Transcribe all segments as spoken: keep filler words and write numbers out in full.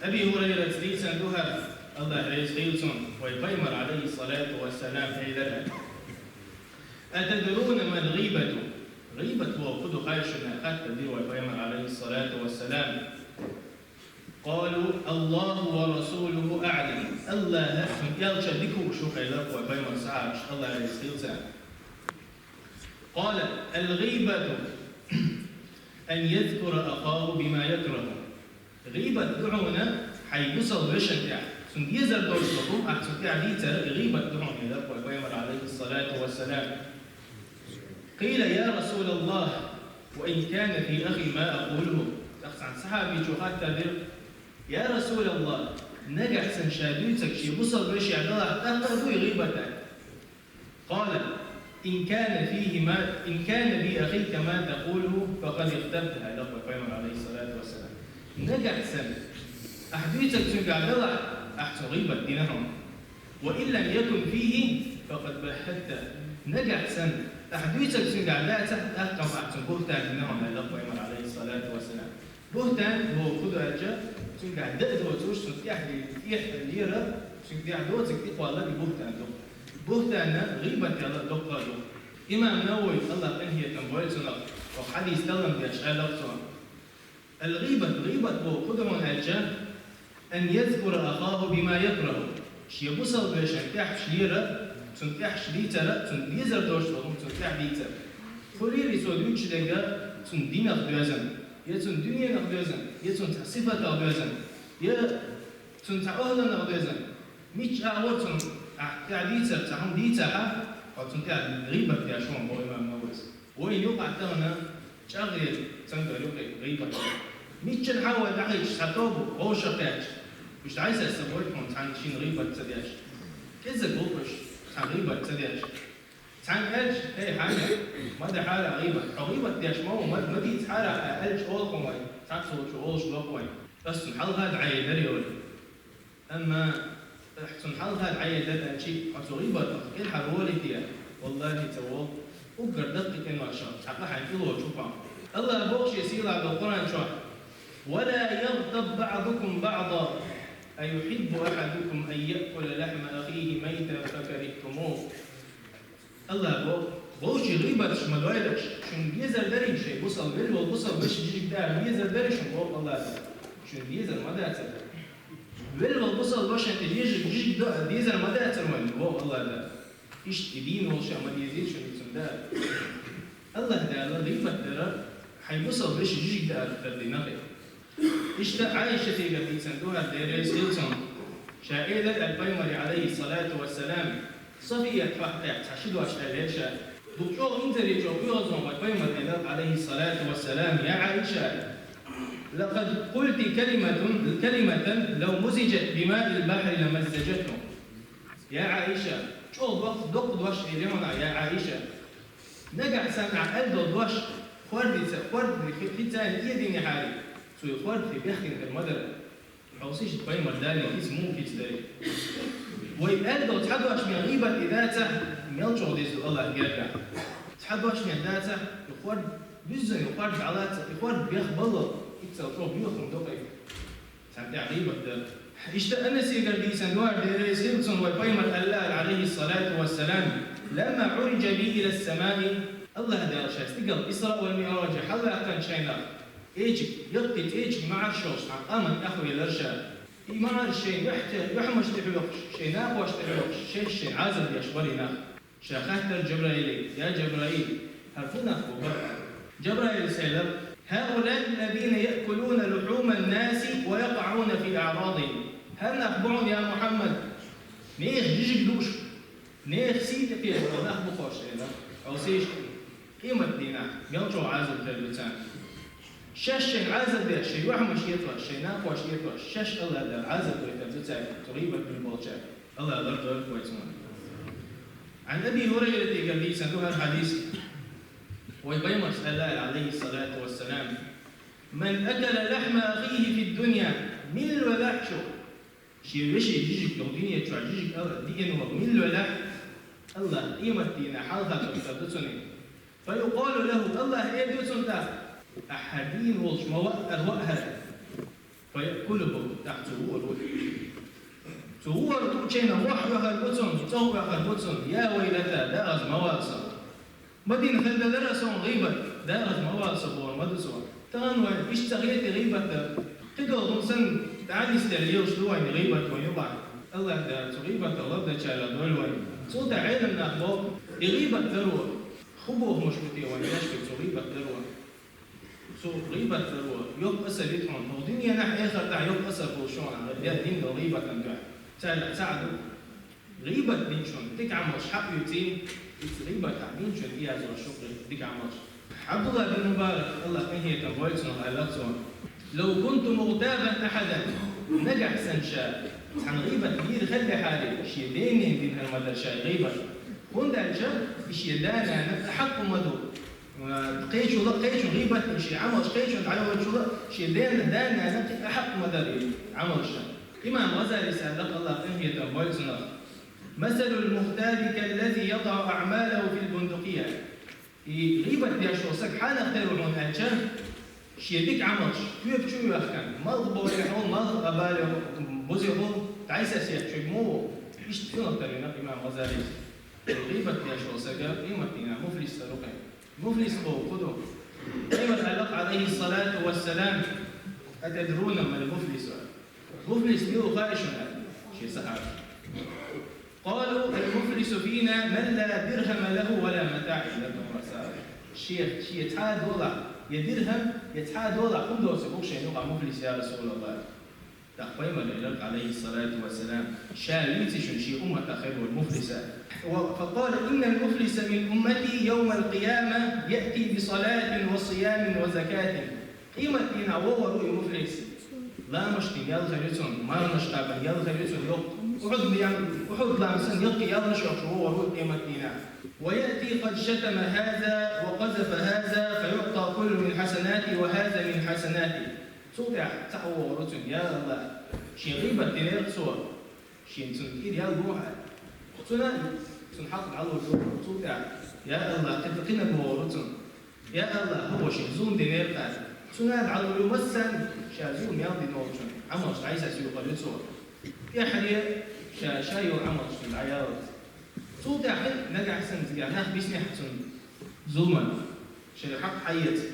Аби Хурайрас дийцина ду хӀара, Аллах реза хийла цунна, вай Пайхамар, алейхиссалату вассалам, элира: «أتدرون ما الغيبة؟» Гъийбат бохург фу ду хаий шуна, хаттар дира вай Пайхамар, алейхиссалату вассалам. «قالوا: الله ورسوله أعلم». Аллаха, цун элча дика ховш ва, элира вай Пайхамара сахьабаша, Аллах реза хийла царна. «قال: الغيبة أن يذكر أخاه بما يكره». Гъийбат ду хьуна хьай бусалба вешин тӀехь, цунна дезар долуш долу хӀума ахь цунна тӀехь дийцар, гъийбат ду хьуна, элира вай Пайхамара, алейхиссалату вассалам. «قيل: يا رسول الله، وإن كان في أخي ما أقوله». ТӀаккха цхьана сахьабичо хаттар дира: «Я Расулаллах, нагахь санна ша дуьйцург шен бусалба вешех далахь, тӀаккха а дуй гъийбат?» «قال: إن كان فيه ما، إن كان في أخيك ما تقوله فقد اغتبته», элира вай Пайхамара, алейхиссалату вассалам. Нагахь санна ахь дуьйцург цуьнгахь далахь, ахь цуьнан гъийбат дина хьуна. «وإن لم يكن فيه فقد بهته». Нагахь санна ахь дуьйцург цуьнгахь дацахь, тӀаккха ахь цуьнан бухӀтан дина хьуна, элира вай Пайхамара, алейхиссалату вассалам. БухӀтан бохург фу ду аьлча, цуьнгахь дан а доцуш, цунна тӀехь, тӀехь лелар, цуьнга тӀехь доцург тӀекхоллар, и бухӀтан ду. БухӀтанна гъийбат ялар доккха а ду. Имам Нававис, Аллах къинхетам бойла цунах, оха хьадис таллам деш, аьлла цо: «الغيبة», гъийбат бохург фу ду хьуна аьлча, «أن يذكر أخاه بما يكره». Шен бусалба вешин тӀехь лелар, цунна тӀехь дийцар, цунна дезар долуш долу хӀума цунна тӀехь дийцар. Кхуьлийра цо дуьйцуш дерг цунна динах доьзна, я цунна дуьненах доьзна, я цунна цхьа сифатах доьзна, я цунна цхьа охӀланах доьзна. Мичча агӀор цунна ахь тӀехь дийцар цхьа хӀума дийцахь, хьо цунна тӀехь гъийбат деш ву, боху имам Нававис. Вайна юкъахь тахана чӀагӀъелла цамгарехь ю гӀийбат. Миччанхьа вай дӀахӀиттича цхьа тоба вовшах кхаьчча, уьш дӀасаьрца ца гойту хьуна цхьанна шина гӀийбат ца деш. КӀеззиг гӀуллакхаш цхьа гӀийбат ца деш. Цхьаьнга аьлча: «ХӀей, хьан, ма де хьара гӀийбат. Хьо гӀийбат деш ма ву, ма, ма дийца хьара», аьлча, олу хьуна вай, цхьацца волчо олуш доху вай: «Ас цунна хьалха дӀаелира», – йолу. Амма ахь цунна хьалха дӀаелира аьлча, хьо цу гӀийбатах кӀелхьарволий те? Валлахи, ца волу. Уггар даккхий къиношах цхьа къа хьайна тӀелоцуш ву хьо. Аллаха боху Шен сийлахь долу Къуръан чохь: «ولا يغتب بعضكم بعضا أيحب أحدكم أن يأكل لحم أخيه ميتا فكرهتموه». Аллаха боху: «Вовшийн гӀийбаташ ма дойлаш, шуна дезар дарий шайн бусалба, велла волу бусалба вешин жижиг дара, дезар дарий шуна?» – боху Аллаха. Шуна дезар ма дацара. Велла волу бусалба вешин тӀе жижиг, жижиг до-, дезар ма дацара вайна, боху Аллаха. Иштта и дийна волуш а ма дезийла шуна и цунна дара. Аллаха Дала гӀийбат дар хьайн бусалба вешин жижиг дара тардина хир. Иштта Ӏайшатигара дийцина ду хӀара, Дела реза хила цунна. Ша элира аьлла Пайхамаре, алейхиссалату вассалам, Сафият хьоьху тӀехь цхьа ши дош аьлла ша. Дукха чӀогӀа инзаре чӀогӀа оьгӀазвахана вай Пайхамар элира, алейхиссалату вассалам: «يا عائشة، لقد قلت كلمة، كلمة لو مزجت بماء البحر لمزجته». Я Ӏайша, чӀогӀа доккха, доккха дош элира хьуна, я Ӏайша. Нагахь санна ахь аьлла долу дош, хӀордица, хӀорда хи-, хи царна эдинехьара, цуьнан хӀорда хи бехкина хир ма дара. Хьовсийша, Пайхамар Дала хица муха хица дарий. Вай аьлла долу цхьа дош мел гӀийбат и дацахь, мел чӀогӀа деза ду Аллах гергахь. Цхьа дош мел дацахь, и хӀорда, буьззина и хӀорда дӀалаца, и хӀорда бех баллал, иццал чӀогӀа боьха хӀума ду-кх и. Царна тӀехь гӀийбат дар. Иштта Анасигара дийцина ду хӀара, Дела реза хила цунна, вай Пайхамар аьлла, алейхиссалату вассалам: «لما عرج بي إلى السماء», Аллаха Дала ша стигала Исраъ вал МиӀраж хьалаваьккхинчу хенахь, эчиг, яккхий цӀечиг маӀарш йолуш цхьана къаман тӀехвелира ша. И маӀарш шайн юьхь-, юьхьмаш тӀе хьоькхуш, шайн накхош тӀе хьоькхуш, шаьш шайна Ӏазап деш бара и нах. Ша хаттар Джабраиле: «Я Джабраил, хӀара хӀун нах бу бара?» Джабраила элира: «هؤلاء الذين يأكلون لحوم الناس ويقعون في أعراضهم». ХӀара нах бу хьуна, я Мухьаммад, нехан жижиг дууш, нехан сий тӀе кхеташ нах бу хӀорш, элира. Хьовсийша, къематдийнахь мел чӀогӀа Ӏазап хир ду царна. Шаьш шайна Ӏазап деш, шайн юьхьмаш этӀош, шайн накхош этӀош, шаьш Аллаха Дала Ӏазап дойтур ду цаьрга, цу гӀийбат бина болчаьрга. Аллах лардойла вай цунах. Ӏан Аби Хурайратигара дийцина ду хӀара хьадис. Вай Пайхамара аьлла, алейхиссалату вассалам: «من أكل لحم أخيه في الدنيا», милла велахь шу, шен вешин жижиг, дуьнен чохь жижиг ала диъна волу милла велахь, Аллах къематдийнахь хьалха тоьхна ду цунна. «فيقال له», Аллах эр ду цунна тӀаккха: «Ахь хӀара дийна волуш ма ваъара ваахьара». فيأكله, тӀаккха цо вуаргва. Цо вуаргва, чӀоагӀа вахь вахар бу цунна, цӀогӀа вахар бу цунна, يا ويلتى, дагӀаза ма вар со. Ма дина хир дар со гӀийбат, дагӀаза ма вар со, бохар ма ду цо. Тахан вайна иштта ца хетий гӀийбат дар. Кхыдола хӀума санна, дӀанисдер лелаш ду вайна гӀийбат вайна юкъахь. АллахӀ Дала цу гӀийбатах лардечарех дойла вайна. Цул тӀаьхьа Ӏелам нах боху, и гӀийбат даро, хӀун бохамаш бу те вайна дешка цу гӀийбат даро? Цу гӀийбат даро йоккха асар ю хьуна. ХӀокху дуьненахь, эхартахь йоккха асар хуьлу шуна, я дина долу гӀийбатан дуьхьа. Цаьргахь цхьаъ ду. ГӀийбат динчунна дика Ӏамалш хьаоьций, иза гӀийбатах динчунна тӀеязлуш ю дика Ӏамалш. Ӏабдулла бин Мубарак, АллахӀ къинхетам бойла цунах, аьлла цо: لو كنت مغتابا أحدا, нагахь санна ша цхьана гӀийбат дийр хилла хьарий, шен ден-ненан дина хир ма дара ша гӀийбат. ХӀунда аьлча и шен да-нана тӀаккха ма ду. Кхечула, кхечун гӀийбат, шен Ӏамалш кхечунна дӀайолучула, шен ден-, да-нана тӀаккха ма дара и Ӏамалш. Имам ГӀазалис аьлла, АллахӀ къинхетам бойла цунах: مثل المغتاب كالذي يضع أعماله في البندقية. И гӀийбат деш волу саг хьанах тера ву хьуна аьлча, шен дика Ӏамалш тоьпа чу а йоьхкина, малхбалехь волу, малхбалехь волу, бузехь волу, дӀасасехь чуьра ма ву, иштта цунах тера вина имам ГӀазалис. ГӀийбат деш волу саг къематдийнахь муфлис тера ву кхин. Муфлис бохург хӀун ду? Пайхамара аьлла, Ӏалайхиссалату вассалам: أتدرون ما المفلس؟ Муфлис мила ву хаьий шуна? Шен сахьабаша. قالوا: المفلس فينا من لا درهم له ولا متاع. Шен, шен цхьа а долахь, я дирхам, я цхьа а долахь хӀума доцург ву шен юкъахь муфлис, я РасулаллахӀ. ТӀаккха Пайхамара элира, Ӏалайхиссалату вассалам, ша вийци шуна шен умматах хир волу муфлис. فقال: إن المفلس من أمتي يوم القيامة يأتي بصلاة وصيام وزكاة. Къематдийнахь вогӀур ву и муфлис. Ламаш дина ял хир ю цунна, марханаш кхаьбна ял хир ю цунна йоккха. Ухьуд-, Ухьуд-лам санна йоккха ялнаш йохуш вогӀур ву къематдийнахь. ويأتي قد شتم هذا وقذف هذا فيعطى كل من حسناته وهذا من حسناته. Цул тӀаьхьа цхьаъ вогӀур ву цуьнга: «Я АллахӀ, шен гӀийбат динера цо, шен цунна кӀира ял бохьа». Цунна, цунна хьалха дӀалур ду, цул тӀаьхьа: «Я АллахӀ, кхин, кхинаг вогӀур ву цунна. Я АллахӀ, хӀокхо шен зулам динера тхуна». Цунна дӀалур ю массарна ша зулам ял дина волчун Ӏамалш дӀасасуьйхур ю цо. ТӀаьххьара ша, ша йолу Ӏамалш цунна дӀаяллалц. Цул тӀаьхьа нагахь санна цигахь нах биснехь цунна зуламан, шайн хьакъ хьаэца.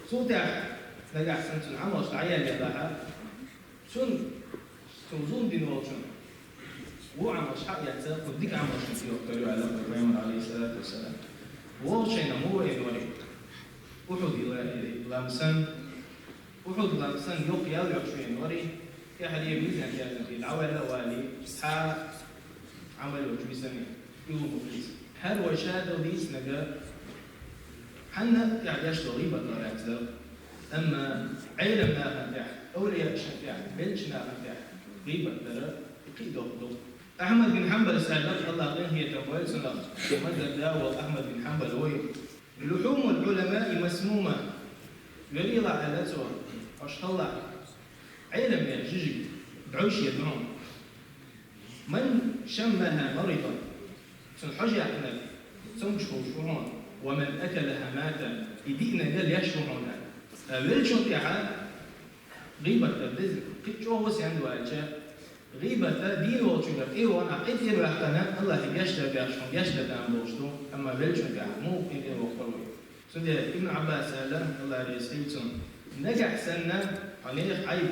Цул тӀаьхьа нагахь санна цунна Ӏамалш дӀаяллалахь, цунна, цунна зулам дина волчунна вон Ӏамалш хьаэцна, кху дика Ӏамалшна тӀейохкур ю аьлла Пайхамара, Ӏалайхиссалату вассалам. ВогӀу шайна муха веана вара? Ухьуд-лам санна, Ухьуд-лам санна йоккха ял йолуш веана вара, тӀаьххьара мизан-яздан тӀе дӀаваьлла а валий, цхьа а Ӏамал йолуш висина, и ву муфлис. ХӀара вай ша дала дийцинарг хьанна тӀехь деш долу гӀийбат лаьцна дара. Амма Ӏелам нахана тӀехь, овлияашна тӀехь, беллачу нахана тӀехь гӀийбат дар кхин а доккха ду. Ахьмад бин Хьанбалс аьлла, АллахӀ къинхетам бойла цунах, шен мазхӀабан да волу Ахьмад бин Хьанбал ву и: لحوم العلماء مسمومة. Вежарий, аьлла цо, хьош хӀаллак, Ӏелам нах жижиг дӀовш еза хьуна. من شمها مرض. Цунна хьожа яьккхинарг цомгуш хуьлуш ву хьуна. ومن أكلها مات. И диънарг леш ву хьуна. Ткъа веллачунна тӀехь гӀийбат дар деза, кхин а чӀогӀа санна ду аьлча, гӀийбат дина волчуьнгара тӀе а вахана, кхин а тӀе а ваьккхина, АллахӀе гечдар деш, хьуна гечдар дан болуш ду, амма веллачунна тӀехь муха кхин а тӀе воккхур ву? Цундела Ибн Ӏаббаса аьлла, АллахӀ реза хуьлда цунна: нагахь санна хьо нехан Ӏайб,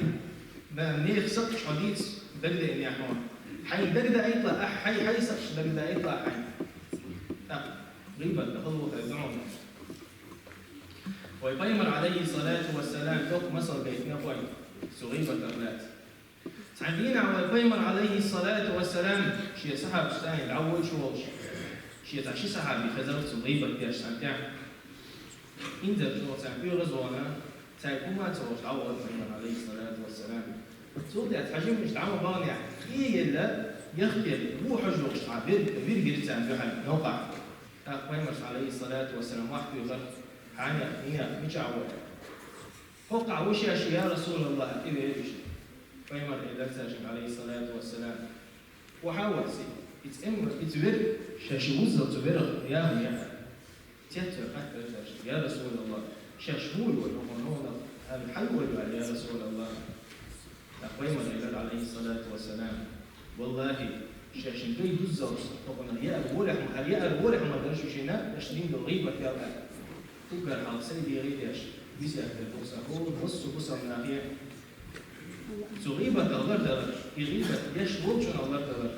нехан сакхташ хьо дийца дагадеанехь хьуна, хьайна дагадаийталахь ахь хьайн, хьайн сакхташ дагадаийталахь хьайна. ТӀаккха гӀийбат дан хала ву хьайна ду хьуна. Вай Пайхамара, Ӏалайхиссалату вассалам, доккха масал гайтина вайна цу гӀийбатах лаьцна. Цхьана дийнахь вай Пайхамар, Ӏалайхиссалату вассалам, шен сахьабашца тӀехь дӀавоьдуш волуш, шен цхьа ши сахьаби хезара цунна гӀийбат деш цхьана тӀехь. Инзаре чӀогӀа царна оьгӀаз а вахана, цаьрга хӀумма а ца олуш дӀавахара Пайхамар, Ӏалайхиссалату вассалам. Цул тӀаьхьа цхьа жимачу дӀа ма баханехь, къе а елла, яхкъелла, вон хьожа йолуш цхьа вир, вир гира царна дуьхьал новкъахь. ТӀаккха Пайхамарс, Ӏалайхиссалату вассалам, вахь туьйхира, хьанех, хӀинех, мичахь ву? ХӀокхахь ву шаьш, я РасулаллахӀ, тӀевеара уьш. Пайхамар элира цаьршинга, Ӏалайхиссалату вассалам: «Охьа а васи, иза эмма, иза вер, шаьш вуззал цу верах яхьа яхьа». Цецвер хаттар цаьршинга: «Я РасулаллахӀ, шаьш хӀун йой хӀокхунах, хьан хьан йой ваьлла, я РасулаллахӀ?» ТӀаккха Пайхамара аьлар, Ӏалайхи ссалату вассалам: «Валлахи, шоашта гай дуззалц, тхона яар волехь ма, хӀара яар волехь ма дар шу шуна, аша дин долу гӀийбат ял аьлла». Уггар хьалха сай дегӀе деш, везех дер бу сан хӀора массо а бусалба нахе. Цу гӀийбатах лардалар, и гӀийбат деш волчунах лардалар.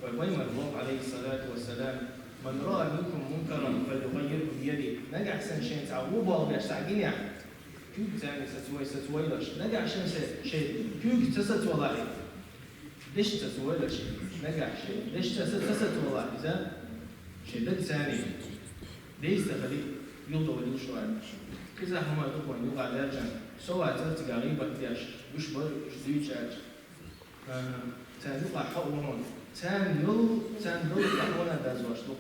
Вай Пайхамара боху, Ӏалайхи ссалату вассалам: «Ман раа минкум мункаран, фальюгаййирху биядихи». Нагахь санна шайна цхьа вон болх беш цхьа гинехь, куьйгацаний сацавой, сацавойлаш. Нагахь шайна се, шайн куьйгаца ца сацавалахь, дешца сацавойлаш. Нагахь шайн дешца ца, ца сацавалахь иза, шайн дагацаний, деза ца хилий, юхадовла йиш ю вай. Иза хӀума ду вайна юкъа даьржина, со вацара цигахь гӀийбат деш, уьш бара, уьш дуьйцуш аьлча. Царна юкъахь хьо а вахана, царна йолу, царна долу тӀаьхьо а дазош ду.